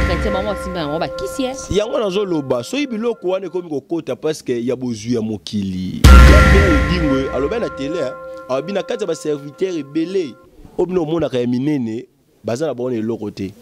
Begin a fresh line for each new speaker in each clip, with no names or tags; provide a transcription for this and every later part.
Chrétien bango basimba yango bakisi eh.
Yango nazoloba, soki biloko wana ekomi kokota, parce que ya bozwi ya mokili. Pierre Edingwe alobi na tele, alobi na kati ya baserviteur ebele oyo bino omonaka ya minene, baza na bango na eloko te,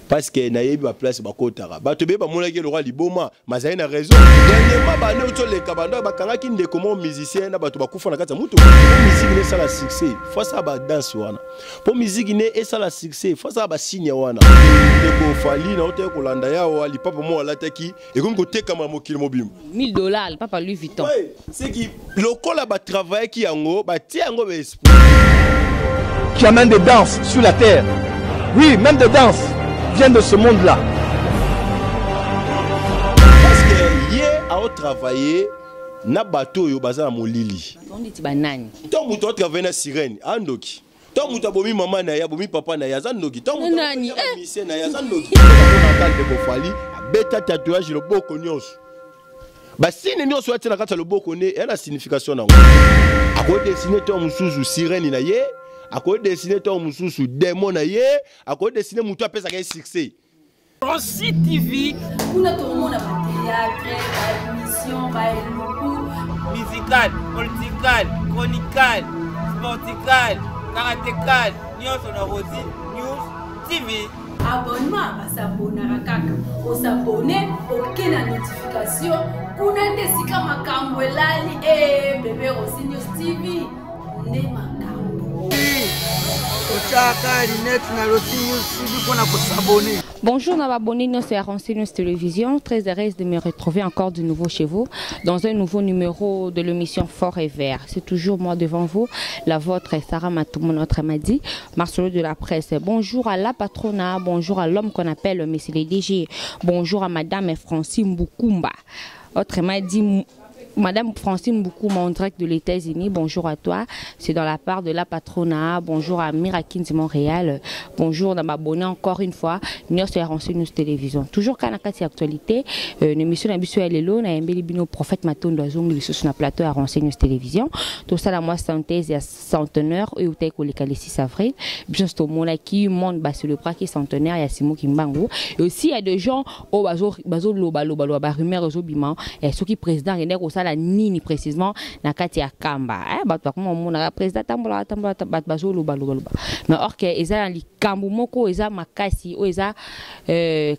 parce que nayebi baplace bakotaka. Bato ebele bamonaki eloko ya liboma, mazali na raison. Dernièrement, bane oyo toleka, bando bakangaki ndeko moko musicien na bato bakufa na kati ya mutuka. Po musique ne esala succès, faut asala badanse wana. Po musique ne esala succès, faut asala basigne wana. Ndeko Fally na otaki kolanda yawa, lipapa moko alataki ekomi kotekama mokili mobimba.
1000 $, papa Louis Vuitton.
Ouais, c'est qui lokola batravaillaki yango, batie yango ba esprit
qui amène des danses sur la terre. Oui, même des danses viennent de ce monde-là.
Parce que ye aotravaille na bato oyo baza na molili.
Ndeti banani?
Ntango moto aotravaille na sirène, andoki. Ntango moto abomi mama na ye, abomi papa na ye, aza ndoki. Ntango moto
Nani?
Mise na ye, aza ndoki. Omonaka ndeko Fally abeta tatouage loboko nyonso, basigne nyonso atia na kati ya loboko ne eya na signification nango. Akodessiner ntango mosusu sirène na ye, akodessiner ntango mosusu démon na ye, akodessiner moto apesaka ye succès.
Rossy TV.
Kuna tomona bathéâtre, baémission, baeluku.
Musical, political, chronical, sportical, karatécal, nyonso na Rossy News TV.
Abonnement, basabonaka kaka osabonner, oke na notification. Kuna nde esika makambo elali. E bebe, Rossy News TV nde makambo.
Otyaka linete na Rossy News TV mpona kos'abonner.
Bonjour na abonnés nyonso ya Rossy News Télévision, très heureuse de me retrouver encore de nouveau chez vous dans un nouveau numéro de l'émission Fort et Vert. C'est toujours moi devant vous, la vôtre Sarah Matoumou, notre Madi, Marcelo de la presse. Bonjour à la patrona, bonjour à l'homme qu'on appelle Monsieur le DG, bonjour à Madame Francine Boukoumba. Autrement dit, Madame Francine Boukouma en direct de l'États-Unis, bonjour à toi. C'est dans la part de la patrona. Bonjour à Mirakin de Montréal. Bonjour dans m'abonner encore une fois. Nyonso ya Rossy News Télévision. Toujours quand la actualité, une émission na biso ya lelo na yembeli bino prophète Matondo azongi lisusu na plateau ya Rossy News Télévision. Tout ça la moi synthèse ya centenaire oyo tay koleka le 6 avril. Biso tomonaki monde ba célébraki centenaire ya Simon Kimbangu. Et aussi il y a des gens oyo bazo bazo loba loba loba, ba rumeur ezobima et soki président akende kosala nini précisément na kati ya Kamba, eh, bato bakoma omonaka président tambola tambola, bato bazoloba loba loba, mais or que eza na likambo moko eza makasi oyo eza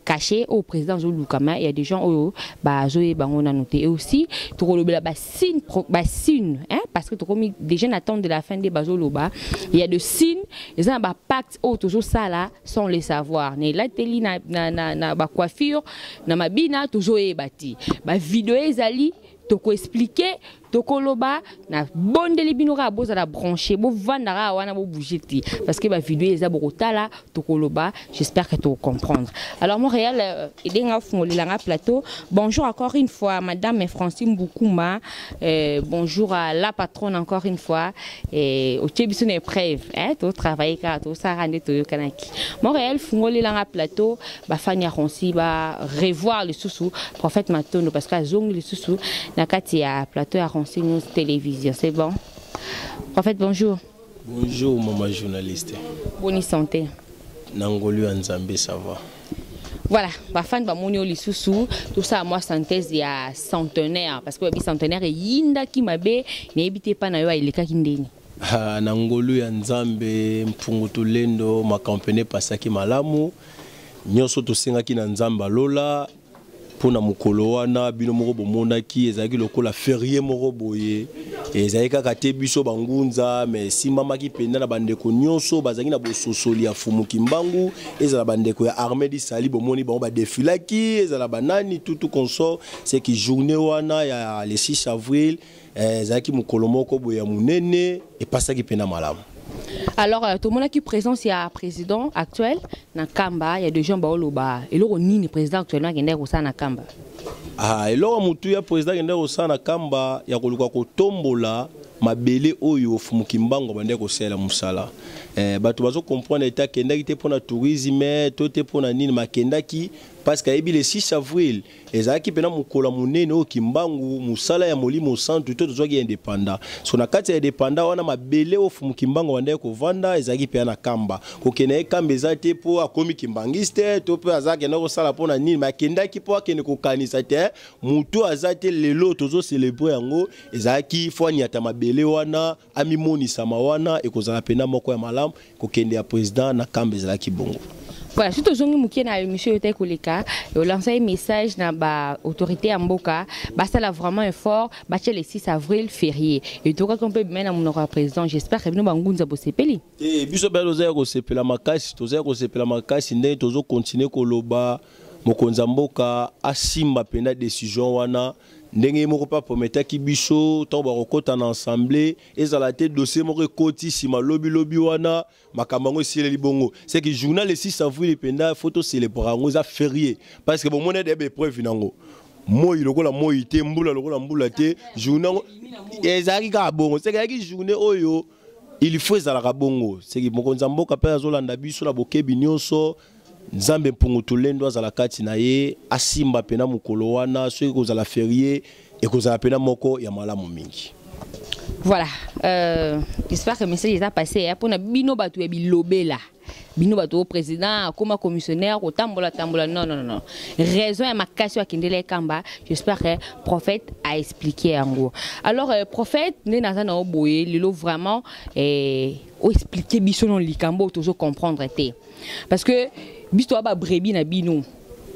caché oyo président azoluka, mais il y a des gens oyo bazoyeba yango nanu te. Et aussi tokolobela basigne, basigne, hein, parce que tokomi déjà na attente de la fin nde bazoloba, il y a de signes, eza na bapacte oyo tozosala sans le savoir, na elateli, na bacoiffure, na mabina, tozoyeba te. Bavideo ezali, tokoexpliquer, tokoloba. Na bondeli bino kaka bozala branché, bovanda kaka wana, bobouge te, parce que bavideo eza, bokotala, tokoloba. J'espère que tokocomprendre. Alors Montréal, edenga ofungolelanga plateau. Bonjour encore une fois Madame Francine Boukouma, bonjour à la patronne encore une fois, et otie biso na épreuve, hein, totravaille kaka, tosala nde toyokanaki. Montréal, fungolelanga plateau. Bafani ya Ronsi ba revoir lisusu prophète Matondo, parce que azongi lisusu na kati ya plateau ya Ronsi News Télévision. C'est bon, prophète, bonjour.
Bonjour maman journaliste.
Bonne santé?
Na ngolu ya Nzambe, ça va.
Voilà, bafani bamoni oyo lisusu. Tosala mwa synthèse ya centenaire, parce que babi centenaire eyindaki mabe. Nayebi te epa na yo elekaki ndeni.
Ah, na ngolu ya Nzambe mpungu tulendo, makambo pene epasaki malamu. Nyonso tosengaki na Nzambe alola mpona mokolo wana, bino moko bomonaki, ezalaki lokola férié moko boye. Ezalaki kaka te biso bangunza, mais esimbamaki mpenza na bandeko nyonso bazalaki na bososoli ya Fumu Kimbangu. Ezala bandeko ya armée du salut, bomoni bango badefilaki, ezala banani tout consort. C'est que journée wana ya le 6 avril ezalaki mokolo moko boye ya monene, epasaki mpena malamu.
Alors tomonaki présence ya président actuel na Kamba. Il y a des gens baoloba eloko nini président actuellement akendaki kosala na Kamba?
Ah, eloko motu ya président akendaki kosala na Kamba ya koluka kotombola mabele oyo Fumu Kimbangu abandaki kosalela mosala. Eh, bato bazo comprendre ete akendaki te mpo na tourisme to te mpo na nini, mais akendaki parce que ayebi le 6 avril ezalaki mpena mokolo ya monene oyo Kimbangu mosala ya Molimo Santu to tozwaki indépendant. So na kati ya indépendant wana mabele oyo Fumu Kimbangu abandaki kovanda ezalaki mpenza na Kamba. Kokende ye Kamba eza te mpo akomi kimbangiste to mpe aza akenda kosala mpo na nini, mais akendaki mpo akende kokanisa te moto aza te lelo tozo célébrer yango ezalaki fo aniata mabele wana amimonisama wana ekozala mpena moko ya malamu kokende ya président na Kamba ezalaki bongo.
Voilà, surtout tozongi moke na émission oyo etaki koleka, olansa message na ba autorité ya mboka basala vraiment effort batia le 6 avril férié etokaki mpe bima na monoko ya président. J'espère que bino bangunza bosepeli.
Te, biso mpe toza ya kosepela makasi, toza ya kosepela makasi ndenge tozokontinue koloba mokonzi ya mboka asimba mpenza décision wana ndenge ye moko mpe aprometaki biso ntango bakokɔta na assemblée ezala te dossier moko ekoti nsima lobilobi wana makambo yango esileli bongo. C'est que journal le 6 avril mpenza faut tocélébrer yango, eza férié parce que bomoni ede baépreuve nango moi lokola moi te, mbula lokola mbula te, journée yango ezalaki kaka bongo. C'est que ezalaki journée oyo il faut ezalaka bongo. C'est que mokonzi ya mboka mpe azolanda biso na bokebi nyonso, Nzambe mpungu tulendo azala kati na ye, asimba mpena mokolo wana soki ekozala férié ekozala mpena moko ya malamu mingi.
Voilà, j'espère que le message est passé, hein, pour na bino batu ya bilobela. Bino batu au président, comme commissionnaire, au tambola tambola. Non, non, non, non. Raison ya makasi akendele Kamba, j'espère que prophète a expliqué en gros. Alors, prophète, né naza na oboye, lelo vraiment, o expliquer biso non likambo, toujours comprendre te. Parce que biso ba brebis na bino.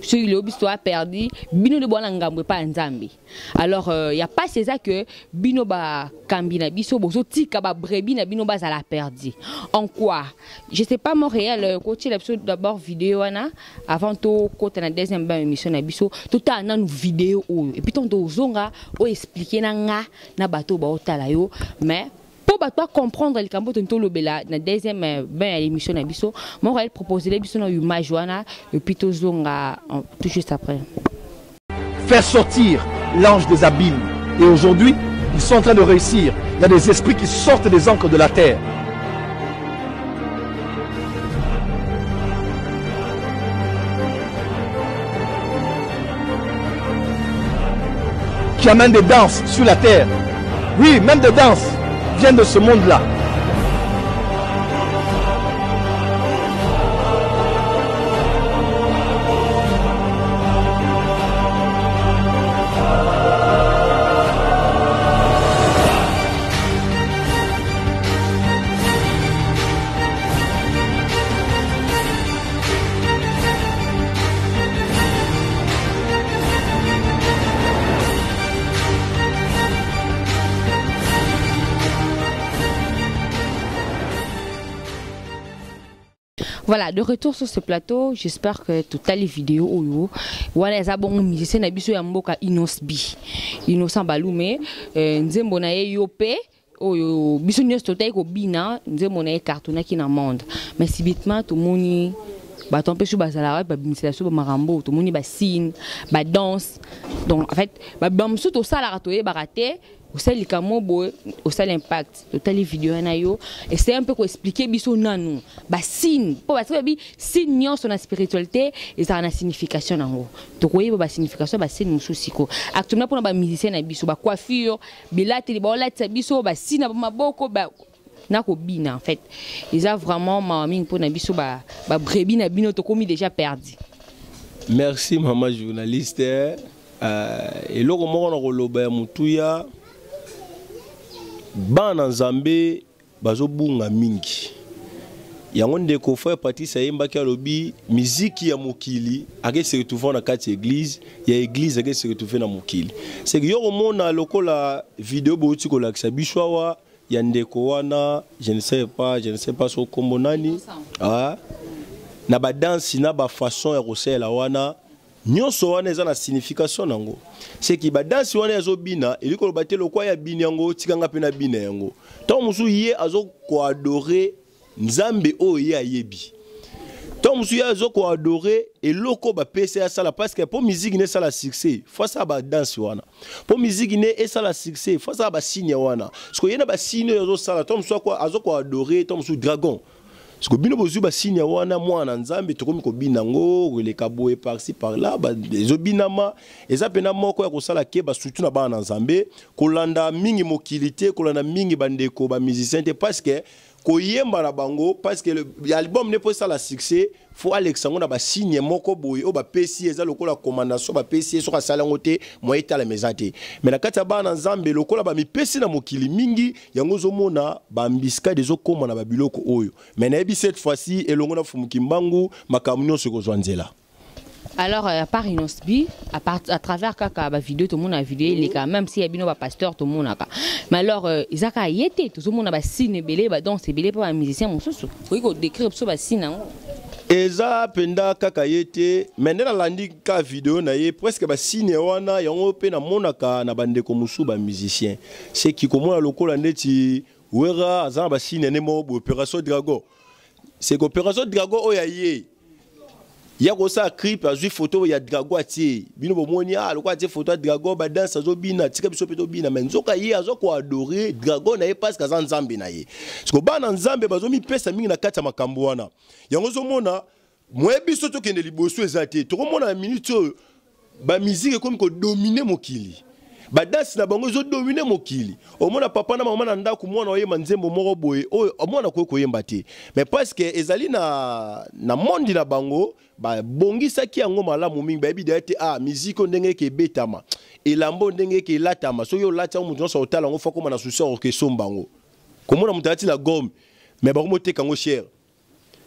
Soki lelo biso a perdu, bino de bwana ngambo pa Nzambe. Alors, y a pas c'est ça que bino ba kambi na biso bozo tika ba brebis na bino bazala perdu. En quoi? Je sais pas Montréal, côté la biso d'abord vidéo wana avant to côté na deuxième ba émission na biso, tout a na nous vidéo oyo. Et puis tant zonga o expliquer na nga na bato ba otala yo, mais pour bato comprendre likambo to lobela na deuxième ben ya émission na biso, Montréal proposer les biso na image wana et puis to zonga tout juste après.
Faire sortir l'ange des abîmes. Et aujourd'hui, ils sont en train de réussir. Il y a des esprits qui sortent des encres de la terre. Qui amènent des danses sur la terre. Oui, même des danses viennent de ce monde-là.
Voilà, de retour sur ce plateau, j'espère que toutes les vidéos oyo wana eza bongo musicien na biso ya mboka Innoss'B. Innocent Balume, nzembo na ye yo pe oyo biso nyonso totali kobina nzembo na ye cartonnaki na monde. Mais subitement tomoni bato mpe so bazalaka wapi, babimisela so bamakambo, tomoni ba signe, ba danse. Donc en fait, ba mosusu tosalaka toyebaka te, osali likambo boye, osali impact. Totali vidéo na yo, essaye un peu koexpliquer biso nanu ba signe, po parce que babi signe nyonso na spiritualité ezalaka na signification nango. Tokoyeba ba signification ba signe mosusu siko. Actuellement mpona ba musicien na biso, ba coiffure, bilateli, baolatisa biso ba signe na maboko, ba na kobina en fait. Eza vraiment mawa mingi mpona biso ba brebis na bino tokomi déjà perdu.
Merci maman journaliste. Eloko moko na koloba ya motuya, bana Nzambe bazobunga mingi. Yango ndeko frère Patrice ayembaki alobi miziki ya mokili ake se retrouver na kati ya église, ya église ake se retrouver na mokili. C'est que yo komona lokola vidéo bouti kolakisa biso awa ya ndeko wana, je ne sais pas so kombo nani. Ah, na ba danse na ba façon ya kosela wana nyonso wana eza na signification nango. C'est que ba danse wana ezobina, eliko koloba te lokwa ya bini yango, tikanga pe na bina yango. Tango mosusu ye azo koadorer Nzambe oyo ye ayebi. Ntango mosusu ye azo koadore eloko bapesa ye asala, parce que mpo miziki ne esala succès fo asala badanse wana, mpo miziki ne esala succès fo asala basigne wana. Siko ye na basigne oyo azosala, ntango mosusu azo koadore, ntango mosusu dragon. Siko bino bozwi basigne wana, mwana na Nzambe, tokomi kobina yango koleka boye par-ci par-là, ezobinama. Eza mpena moko ya kosala keba, surtout na bana na Nzambe, kolanda mingi mokili te, kolanda mingi bandeko bamusicien te, parce que koyemba na bango, parce que album ne mpo esala succès fo alekisa yango na basigne moko boye oyo bapesi ye, eza lokola commandation bapesi ye. Soki asali yango te, moye etalama eza te. Mais na kati ya bana na Nzambe, lokola bamipesi na mokili mingi, yango ozomona baembuscade ezokóma na babiloko oyo. Mais nayebi, cette fois-ci, elongo na Fumuki Mbangu, makambo nyonso ekozwa nzela.
Alors, à part Innoss'B, à travers kaka ba vidéo, tout le monde a vidéo les gars, même si y a bino ba pasteur, tout le monde a. Mais alors, ezaka yete, tout le monde a ba signe belé, ba danse belé pour un musicien mosusu. Oui, ko décrire so ba signe yango.
Eza mpenza kaka ye te, mais nde nalandi ka video na ye, presque basigne wana yango mpe namonaka na bandeko mosusu bamusicien. Seki komona lokola ndeti Wera aza na basigne nde moko boye, Opération Dragon. C'est que Opération Dragon oyo ya ye ya kosala clip, azwi photo ya dragon atie. Bino bomoni, ah, lokola atie photo ya dragon, badanse azobina, tika biso mpe tobina. Mais nzoka ye aza koadore dragon na ye, parce que aza nzambe na ye. Siko bana Nzambe bazomipesa mingi na kati ya makambo wana, yango ozomona moye biso tokende liboso eza te. Tokomona na minute oyo bamiziki ekomi kodomine mokili, badanse na bango ezodomine mokili. Omona papa na mama na ndako, mwana oyemba nzembo moko boye oyo mwana akoki koyemba te, mais parce que ezali na mondi na bango, babongisaki yango malamu mingi. Bayebi deya te, ah, miziki oyo ndenge eke ebetama, elamba oyo ndenge eke elatama, soki olati yango, moto nyonso akotala yango, fa koma na susi akoke esomba yango. Komona moto alati na gomme, mais bakomoteka yango cher,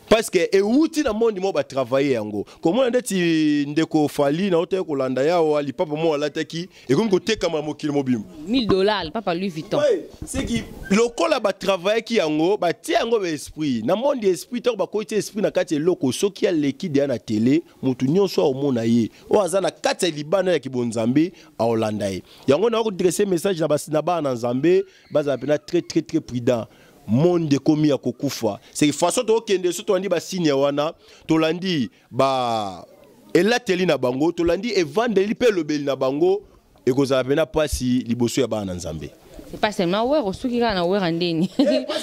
parce que ewuti na monde moko batravaille yango. Komona ndeti ndeko Fally na otaki kolanda yawa, lipapa moko alataki ekomi kotekama na mokili mobimba.
1000 $, papa Louis Vuitton.
Ouais, seki lokola batravaillaki yango, batie yango baesprit na monde ya esprit. Ntango bakoki tia esprit na kati ya eloko, soki aleki deya na tele, motu nyonso aomona ye oyo aza na kati ya libanda ya kibonzambe aolanda ye. Yango na kodresse message na bana na Nzambe, bazala mpena très très très prudent. Monde ekomi ya kokufa. C'est façon tokende, so tolandi basigne wana, tolandi ba elateli na bango, tolandi evandeli mpe elobeli na bango, ekozala mpena mpasi liboso ya bana na Nzambe.
C'est pas seulement Wera, soki kaka na Wera ndeni.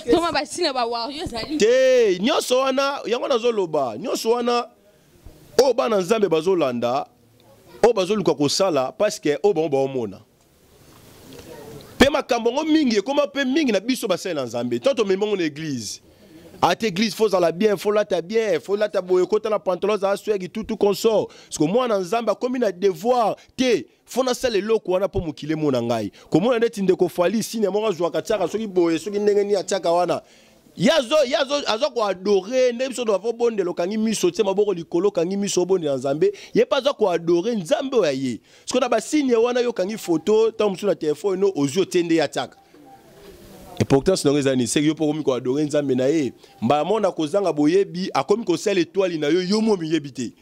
Toma basina ba warriors ali.
Te, nyonso wana, yango nazoloba, nyonso wana oyo bana Nzambe bazolanda, oyo bazoluka kosala, parce que oyo bango baomona mpe makambo yango mingi ekóma mpe mingi na biso basali na Nzambe. Ntango tomemi yango na église, ate église fo ozala bien, fo lata bien, fo lata boye, kota na pantalon, ozala swegi, tutu consort. Parce que mwana Nzambe akomi na devoir te, fo nasala eloko wana mpo mokili emona ngai. Komona ndeti ndeko Fally, signe moko azwaka, tiaka soki boye, soki ndenge nini atiaka wana, ye azo koadore nde biso toba bondela, okangi miso, tie maboko likolo, okangi miso, obondela Nzambe. Ye mpe aza koadore Nzambe oyo ya ye. Soki na basigne wana, yo okangi photo ntango mosusu na telefone no, ozwi, otie nde ye atiaka, importance nango eza nini? Seke yo mpo okomi koadore Nzambe na ye. Mbala moko na kozanga boyebi, akomi kosala étoile na yo, yo mo miyebi te,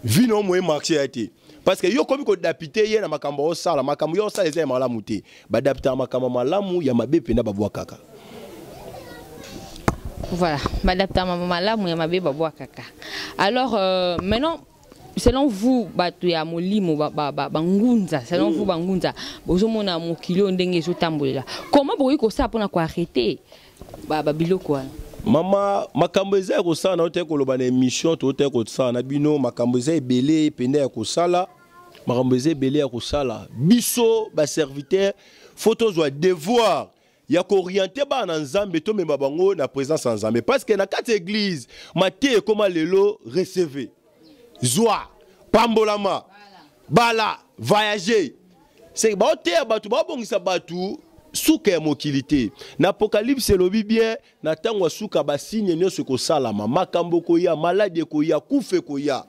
vi na yo moye marché ya te, parce que yo okomi koadapter ye na makambo osala. Makambo yo osala eza ya malamu te, baadaptaka makambo malamu, ya mabe mpenza babwakaka.
Voilà, baadaptaka makambo malamu, ya mabe babwakaka. Alors, maintenant, selon vous, bato ya molimo, bangunza, selon vous bangunza, bozomona mokili oyo ndenge ezotambolela, comment bokoki kosala mpona koarrêter babiloko wana?
Mama, makambo eza ya kosala na yo te, koloba na émission to te kosala na bino. Makambo eza ebele pende ya kosala, makambo eza ebele ya kosala. Biso baserviteur fo tozwa devoir ya koorienter bana na Nzambe, tomema bango na présence ya Nzambe, parce que na kati ya église mateya ekóma lelo receve, zwa, pambolama, bala, voyager. C'est baoteya bato, baobongisa bato suka ya mokili te. Na Apocalypse elobi bien, na ntango ya suka basigne nyonso ekosalama, makambo ekoya, maladi ekoya, kufa ekoya.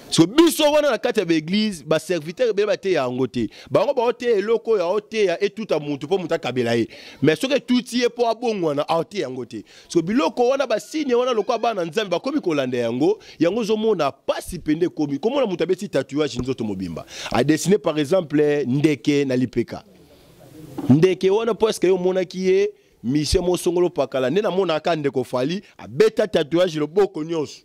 So biso wana na kati ya baeglise, baserviteur ebele bateya yango te. Bango baoteya eloko oyo aoteya etuta mutu mpo moto akabela ye, mais soki etuti ye mpo abongwana, aoteya yango te. So biloko wana, basigne wana, lokola bana Nzambe bakomi kolanda yango, yango ozomona pasi pende ekomi. Komona moto abeti tatouage nzoto mobimba, adessine par exemple ndeke na lipeka, ndeke wana mpo eske yo omonaki ye mission mosongolo pakala? Nde namonaka ndeko Fally abeta tatouage loboko nyonso.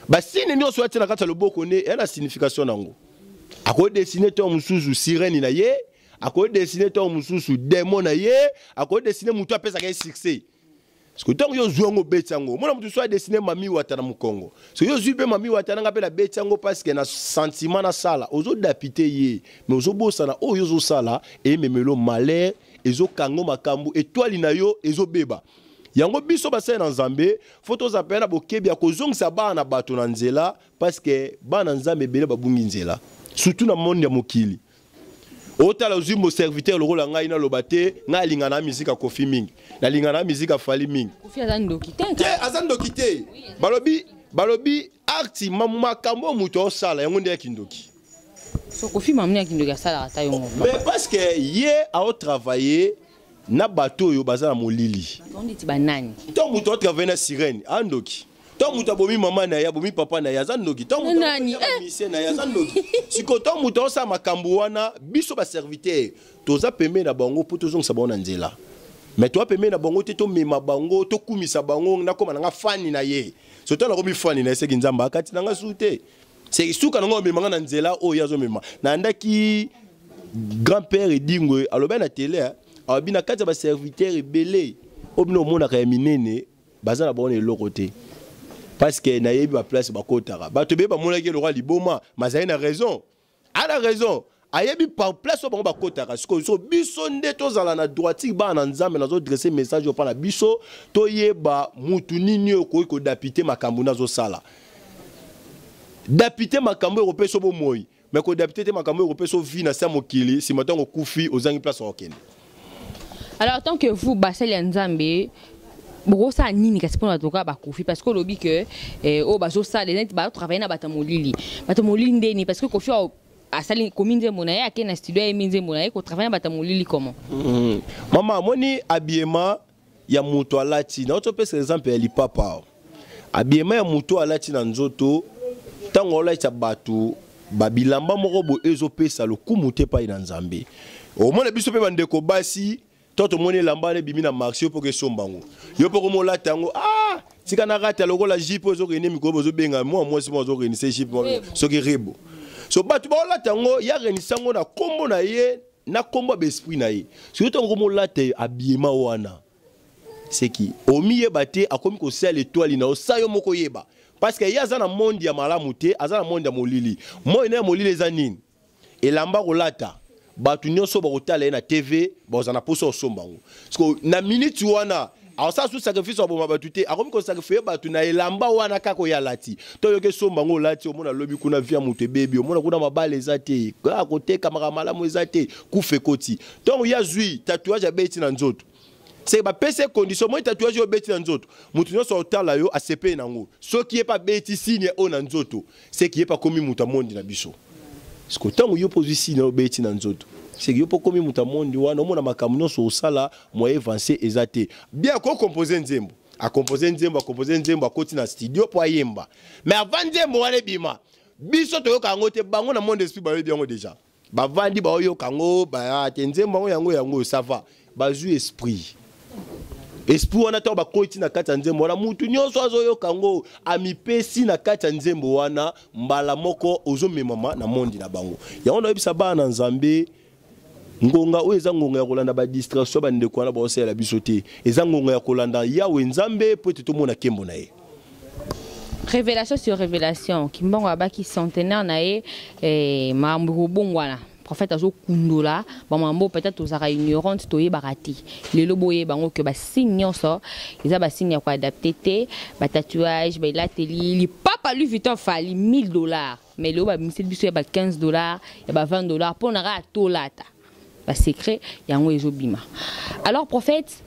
Basigne nyonso atie na kati ya loboko ne eya na signification nango. Akodessiner to mosusu sirène na ye, akodessiner to mosusu démon na ye, akodessiner motu apesaka ye succès. Parce que ntango yo ozwi yango, obeti yango, omona motu so adessiner Mami Wata na mokongo. So yo ozwi mpe Mami Wata nanga mpe nabeti yango parce que na sentiment nasala, ozodapite ye, mais ozobosana oyo ozosala ememelo malheur, ezokanga makambo, étoile na yo ezobeba. Yango biso basali na Nzambe, fo toza mpe na bokebi ya kozongisa bana na bato na nzela, parce que bana Nzambe ebele babungi nzela, surtout na monde ya mokili. Otala, ozwi mo serviteur lokola ngai, naloba te, ngai alinga na misika Kofi mingi, nalinga na misika Fally mingi.
Kofi aza ndoki te.
Te, aza ndoki te. Balobi acte, makambo oyo moto aosala yango nde ya kindoki.
So Kofi mamuni ya kindoki asalaka ata yo moko.
Mais parce que ye aotravaille na bato oyo baza na molili.
Bato ndeti banani?
Ntango moto aotravaille na sirène, andoki. Ntango moto abomi mama na ye, abomi papa na ye, aza ndoki. Ntango moto
Nani?
Mise na ye, aza ndoki. Sikoyo ntango moto aosala makambo wana, biso baserviteur toza pembeni na bango mpo tozongisa bango na nzela. Mais toza pembeni na bango te tomema bango, tokumisa bango, nakóma nanga fani na ye. So ntango nakomi fani na ye, seki Nzambe akati nanga su te. Se suka nango amemanga na nzela oyo ye azomema. Nayandaki grand père Edingwe alobi na télé, alobi na kati ya baserviteur ebele oyo bino omonaka ya minene, baza na bango na eloko te, parce que nayebi baplace bakotaka. Bato ebele bamonaki eloko ya liboma, mazali na raison, ana raison, ayebi par place oyo bango bakotaka. Sikoyo so biso nde tozala na droiture, bana na Nzambe, nazodresse message oyo mpa na biso, toyeba mutu nini oyo okoki kodapite makambo nazosala. Dapite makambo oyo ekopesa bomoi, mais kodapite te makambo oyo ekopesa vie na se ya mokili, nsima ntango okufi ozangi place okende.
Alors, tant que vous basali ya Nzambe, bokosala nini kasi mpona bato kaka bakofi? Parce que olobi ke oyo bazosala neti bazotravaille na bato ya molili. Bato ya molili ndeni? Parce que Kofi asali komi nzembo na ye, ake na studio, ayembi nzembo na ye. Kotravaille na bato ya molili comment?
Mama, amoni habillement ya moto alati, nauti opesa exemple ya lipapa awa. Habillement ya moto alati na nzoto, ntango aolatisa bato babilamba moko boye ezopesa lokumu te epai na Nzambe. Omona biso mpe bandeko basi to tomoni elamba wana ebimi na marché, yo mpo kesomba yango, yo mpo komolata yango. Ah, tika na rata lokola jupe oyo ezokende mikolo, bozobenga mwa mwasi moko azorenise jupe soki rebo. So bato baolata yango, ya renisa yango na nkombo na ye, na nkombo ya baesprit na ye. Soki ntango komolata habillement wana, seki omiyeba te, akomi kosala étoile na yo sa yo moko yeba, parce que ye aza na monde ya malamu te, aza na monde ya molili. Moi na ya molili eza nini? Elamba kolata, bato nyonso bakotala ye na TV, bakozala na mposa osomba yango. Parce na minute wana akosala su sacrifice, aboma bato te, akomi kosacrifier bato na elamba wana kaka oyo alati. To yoki esomba yango, olati, omona lobi kuna vie ya moto ebebi, omona kuna mabala eza te, kaka kotekamaka malamu eza te, kufa ekoti. Ntongo ye azwi tatouage, abeti na nzoto, c'est bapesi ye condition. Moi tatouage oyo obeti na nzoto, moto nyonso otala yo asepeli nango. Soki ye mpe abeti signe oyo na nzoto, seki ye mpe akomi moto amondi na biso. Siko ntango yo mpo ozwi signe oyo obeti na nzoto, seki yo mpo okomi moto amondi wana. Omona makambo nyonso osala, moyen avance eza te. Bien, akocompose nzembo, acompose nzembo, acompose nzembo, akoti na studio mpo ayemba, mais avant nzembo wana ebima, biso toyoka yango te. Bango na monde esprit bayebi yango déjà, bavandi baoyoka yango te. Nzembo yango, ça va, bazwi esprit wana. Ntango bakoti na kati ya nzembo wana, mutu nyonso azoyoka yango, amipesi na kati ya nzembo wana, mbala moko ozomemama na mondi na bango. Yango nayebisa bana na Nzambe, ngonga oyo eza ngonga ya kolanda badistraction bandeko wana baosalela biso te. Eza ngonga ya kolanda Yawe Nzambe po ete tomona nkembo na ye.
Révélation sur révélation, Kimbangu abaki centenaire na ye, makambo ekobongwana. Prophète azokundola bamambo peut-être tozalaka ignorante, toyebaka te. Lelo boyeba yango ke basigne nyonso eza basigne ya koadapte te. Batatouage, baelateli, lipapa Louis Vuitton, Fally 1000 $, mais lelo babimiseli biso ya ba 15 $, ya ba 20 $, mpo na kaka tolata. Basecret yango ezobima. Alors prophète,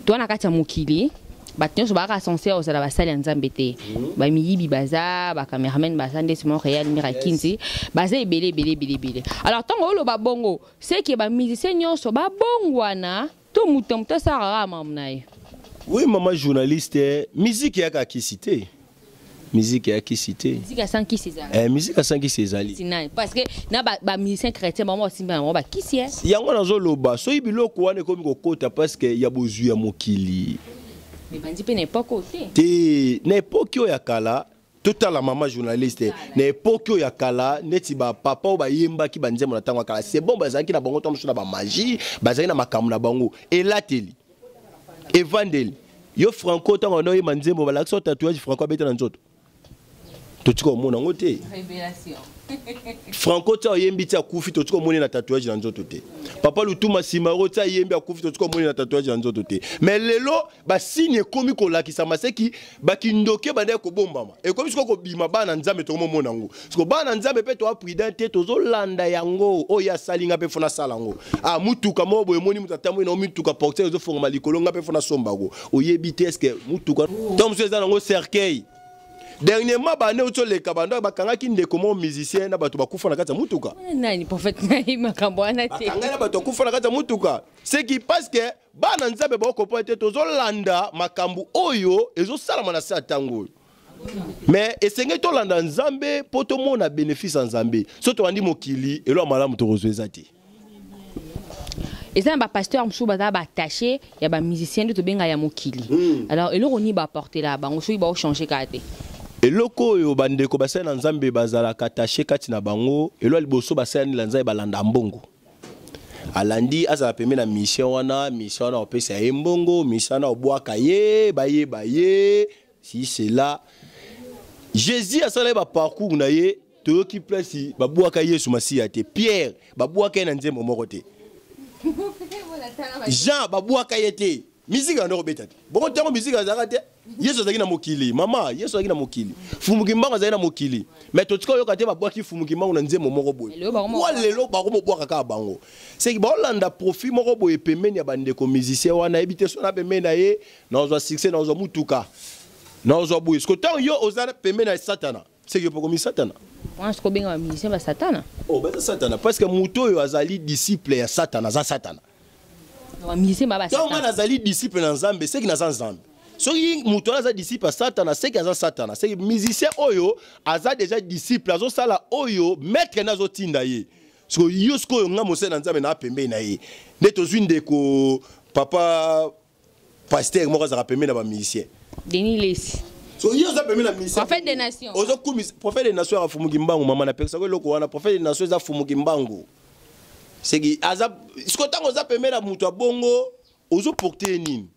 toa na kati ya mokili, bato nyonso bazaka censé kozala basali ya Nzambe te. Bamiyibi baza, bacameraman baza, ndeti Montréal Mirakinzi, baza ebele ebele ebele ebele. Alors ntango oloba bongo, seke bamusicien nyonso babongwana to moto moto asalaka kaka makambo na ye?
Oui, mama journaliste, musique eyaka kisi te, musique eyakisi te.
Musique sans kisi ezala?
Musique sans kisi ezali.
Nani? Parce que na bamusicien chrétien bango basimba na bango bakisi.
Yango nazoloba, soki biloko wana ekomi kokota parce que ya bozwi ya mokili.
Ebandi mpe na époque oyo te.
Te, na époque oyo ya kala, totala mama journaliste, na époque oyo ya kala, neti bapapa oyo bayembaki banzembo na ntango ya kala, c'est bon, bazalaki na bango ntango mosusu na bamagie, bazalaki na makambo na bango, elateli, evandeli. Yo Franco, ntango wana oyemba nzembo, balakisa yo tatouage Franco abeta na nzoto, totika omona yango te. Franco ti ayembi ti akufi, totika omoni na tatouage na nzoto te. Papa Lutuma Simaro ti ayembi akufi, totika omoni na tatouage na nzoto te. Mais lelo basigne ekomi kolakisama, seki bakindoki ebandaki kobombama ekomi sikoyo kobima. Bana Nzambe tokomomona yango siko. Bana Nzambe mpe toa prudent te, tozolanda yango. Oyo asali, nga mpe fo nasala yango. Ah, mutuka moko boye, emoni moto atamboli na mituka, portière ezofongama likolo, nga mpe fo nasomba yango. Oyebi te, est-ce mutuka to mosusu eza nango cercueil? Dernièrement, bane outi oleka, bando bakangaki ndeko moko musicien na bato bakufa na kati ya mutuka.
Nani prophète ngai makambo wana te.
Bakangaki na bato bakufa na kati ya mutuka. Ce qui parce que bana Nzambe bakokopa te, tozolanda makambo oyo ezosalama na se ya ntango oyo. Mais esengeli tolanda Nzambe mpo tomona bénéfice ya Nzambe. So tolandi mokili, elo ya malamu tokozwa eza te.
Eza na bapasteur mosusu baza baattaché ya bamusicien nde tobenga ya mokili. Alors eloko nini baaportela bango soki baochange kaka te?
Eloko oyo bandeko basali na Nzambe bazalaka attaché kati na bango, elo ya liboso, basali na Nzambe balanda mbongo. Alandi azala pembe na mission wana, mission wana opesa ye mbongo, mission wana obwaka ye, bayeba ye. Si c'est là, Jésus asala ye baparcours na ye, toyoki place babwaka Yesu Masiya te. Pierre babwaka ye na nzembo moko te. Jean babwaka ye te. Misike yango kobeta te. Bongo ntango misike azalaka te, Yesu azalaki na mokili. Mama, Yesu azalaki na mokili, Fumuki Mbango azalaki na mokili, mais totika oyoka te babwaki Fumuki Mbango na nzembo moko boye. Wa lelo bakomobwaka kaka bango, seki baolanda profit moko boye pembeni ya bandeko musicien wana. Yebi te, so na pembeni na ye nazwa succès, nazwa mutuka, nazwa boye. Siko ntango yo oza pembeni ya Satana, seki yo pokomi Satana.
Wana sikoyo obenga bamusicien basatana?
Oh, baza Satana parce que moto oyo azali disciple ya Satana aza Satana.
Bamusicien ba
Ntango ngai nazali disciple na Nzambe, seki naza Nzambe. Soki moto wana aza disciple ya Satana, seki aza Satana. Seki musicien oyo aza déjà disciple, azosala oyo maître nde azotinda ye. Siko yo sikoyo, nga mosali na Nzambe na pembeni na ye, nde tozwi ndeko papa pasteur moko azalaka pembeni na bamusicien.
Denis Lesi.
So ye oza pembeni na musicien.
Prophète des nations.
Ozokumisa prophète des nations afumuki mbangu. Mama, napekisako eloko wana. Prophète des nations eza fumuki mbangu, seki aza. Siko ntango oza pembeni na moto ya bongo, ozoporte ye nini?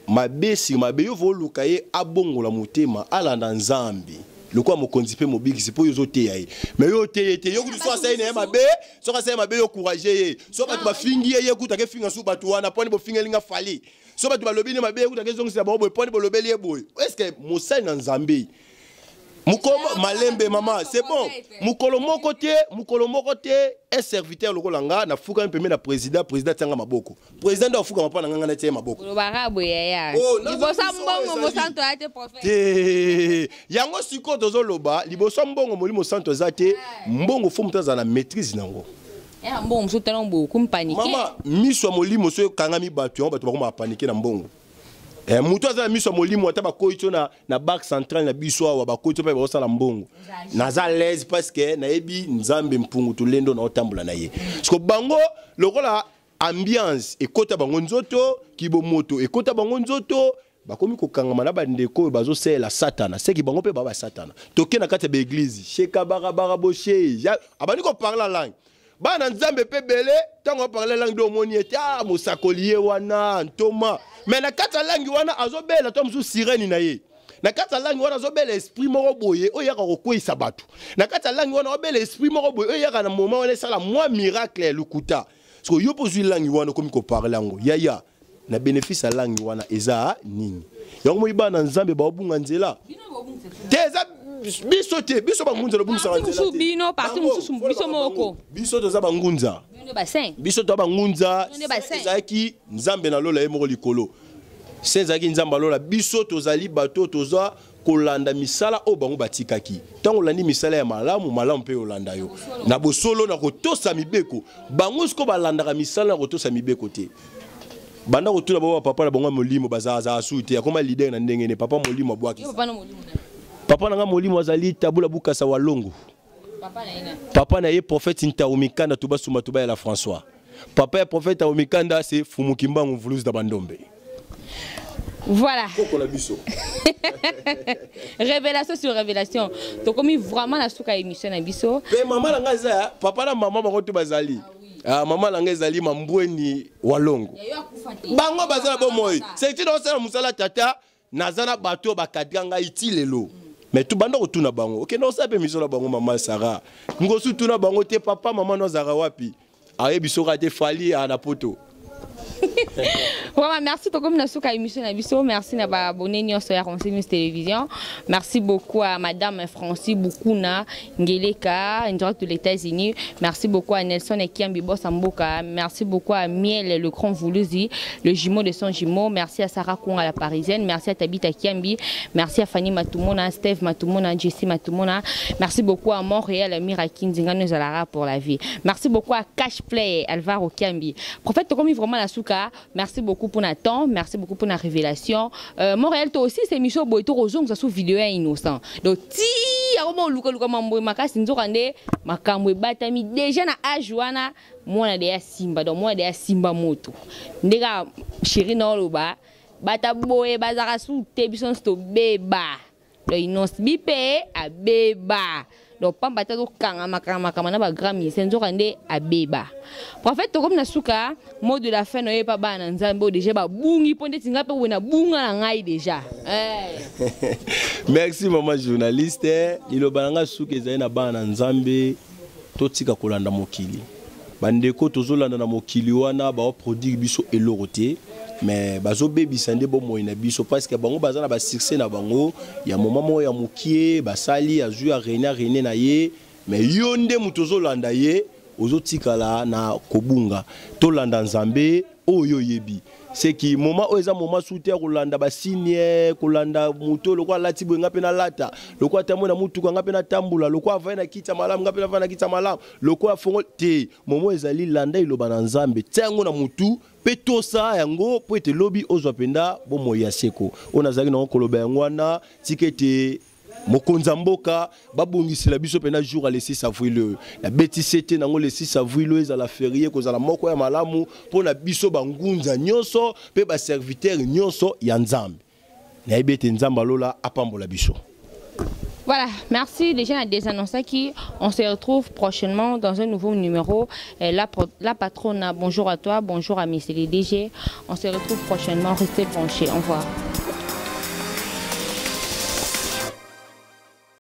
Mabe nsima mabe. Yo oluka ye abongola motema, alanda Nzambe lokola mokonzi mpe mobikisi, mpo yo ozoteya ye. Mais yo oteye te. Yo kutu so asali na ye mabe, soki asali mabe, yo courage ye. So bato bafingi ye, ye kutu akefinga su bato wana: "Mponi bofingeli nga Fally?" So bato balobi ne mabe, ye kutu akezongisela bango boye: "Mponi bolobeli ye boye?" Est ce que mosali na Nzambe mokolo malembe? Mama, c'est bon, mokolo moko te, mokolo moko te, un serviteur lokola nga nafukami pembe na président, président atianga maboko. Président nde afukama mpa na nga, nga natia ye maboko.
Olobaka boye, yaya.
Oh,
liboso ya
biso
mbongo
ezali.
Mosanto aya te, prophète.
Te, yango sikoyo tozoloba, liboso ya mbongo Molimo Santo eza te. Mbongo, fo moto azala na maîtrise nango.
Ya mbongo mosusu, tala boye, okomi paniqué.
Mama, miso ya molimo so ekangami bato, yango bato bakoma bapaniquer na mbongo. Moto aza na miso ya molimo, ata bakoyi tio na banque centrale na biso awa, bakoyi tio mpe bakosala mbongo, naza à l'aise parce que nayebi Nzambe mpungu tolendo na otambola na ye. Parce bango lokola ambiance ekota bango nzoto, kibomoto ekota bango nzoto, bakomi kokangama na bandeko oyo bazosalela Satana, seki bango mpe baa basatana. Toke na kati ya baeglize, sheka barabara boshe, abandi koparler langue. Bana Nzambe mpe ebele, ntango aparle langue nde omoni ete ah, mosakoli ye wana, ntoma. Mais na kati ya langue wana azobela to mosusu sirene na ye. Na kati ya langue wana azobela esprit moko boye oyo eyaka kokweyisa bato. Na kati ya langue wana obela esprit moko boye oyo eyaka na moment wana esala mwa miracle ya lokuta. Siko yo mpo ozwi langue wana, okomi koparler yango, yaya, na bénéfice ya langue wana eza nini? Yango moi, bana Nzambe baobunga nzela te. Eza biso te, biso bangunza lobungisaka
Parti
nzela
mosusu
te.
bino, parti
Bango,
mosusu
mpona
biso
bango.
moko.
Biso toza bangunza.
Bino basin.
Biso toza bangunza.
Bino nde basin.
Ezalaki Nzambe na lola ye moko likolo se, ezalaki Nzambe alola. Biso tozali bato toza kolanda misala oyo bango batikaki. Ntango olandi misala ya malamu, malamu mpe olanda yo na bosolo na kotosa mibeko. Bango sikoyo balandaka misala na kotosa mibeko te. Banda kotuna bango, bapapa na bango ya molimo bazalazala su te. Akoma leader na ndenge ne papa molimo abwakisa.
Papa na molimo na
Papa na nga molimo azali Tabula Bukasa Walongo.
Papa na ye na
Papa na ye prophète Ntao Mikanda Tubasuma Tubayala François. Papa ya prophète Ntao Mikanda, c'est Fumuki Mbangu Mvuluzi da Bandombe.
Voilà.
Koko na biso.
Révélation sur révélation. Tokomi vraiment na suka émission na biso.
Pe mama na ngai eza papa na mama bango to bazali. Ah, mama na ngai ezali mambweni walongo. Bango baza na bomoi. C'est na osala mosala tata naza na bato oyo bakadra ngai ti lelo. Mais tu banda kotuna bango. Okende osala mpe misolo na bango mama Sarah. Ngosu tuna bango te papa mama no azalaka wapi? Ayebi soki ate Fally na poto.
Vraiment, merci tokomi na suka émission na biso. Merci na ba abonné nyonso ya Ronsi News Télévision. Merci beaucoup à madame Francis Bukuna Ngeleka, en direct de l'États-Unis. Merci beaucoup à Nelson Ekiambi Boss Mboka. Merci beaucoup à Miel le grand Vuluzi, le jumeau de son jumeau. Merci à Sarah Konga la parisienne. Merci à Tabitha Kiambi. Merci à Fanny Matumona, Steve Matumona, Jessie Matumona. Merci beaucoup à Montréal Mira Kinzinga Nozalara pour la vie. Merci beaucoup à Cash Play Alvaro Kiambi. Prophète tokomi vraiment la suka. Merci beaucoup pour notre temps, merci beaucoup pour la révélation. Montréal toi aussi c'est émission boy to rozong ça sous vidéo innocent. Donc ti akoma luka luka mambo makasi nzoka nde makambo ebatami déjà na âge wana mwana de ya simba donc mwana de ya simba moto. Ndeka chéri na oloba bata boye bazaka sous te biso to beba. Donc innocent bipe abeba. Donc pamba ta kanga makama makama na ba grand ministère nzoka nde abeba. Prophète tokomi na suka mot de la fin noye pa bana nzambe déjà ba bungi po ndeti nga pe wena bunga na ngai déjà. Eh.
Merci maman journaliste, liloba na nga suka ezali na bana nzambe totika kolanda mokili. Bandeko tozolanda na mokili wana ba produire biso eloko te. Mais bazo bebisa nde bomoi na biso parce que bango baza na ba succès na bango ya moment moko ya mokie basali azwi ya rene rene na ye mais yo nde moto ozolanda ye ozotikala na kobunga. Tolanda nzambe oyo oyebi. C'est qui moment oyo eza moment sous terre kolanda ba signe kolanda moto lokwa alati boye nga mpe nalata lokwa atambola na mutuka nga mpe natambola lokwa avandi na kiti ya malamu nga mpe navandi na kiti ya malamu lokwa afongo te. Moment ezali landa eloba na nzambe tia yango na mutu pe tosa yango po ete lobi ozwa mpenza bomoi ya seko. Oyo nazalaki nango koloba yango wana tika ete mokonzi ya mboka babongisela biso mpenza jour ya le 6 avril oyo. Nabetisi ete nango le 6 avril oyo ezala férié kozala moko ya malamu mpo na biso bangunza nyonso mpe baserviteur nyonso ya Nzambe. Nayebi ete Nzambe alola apambola biso.
Voilà, merci déjà à des annonces qui on se retrouve prochainement dans un nouveau numéro. Et la patronne, bonjour à toi, bonjour à Monsieur le DG. On se retrouve prochainement, restez branchés, au revoir.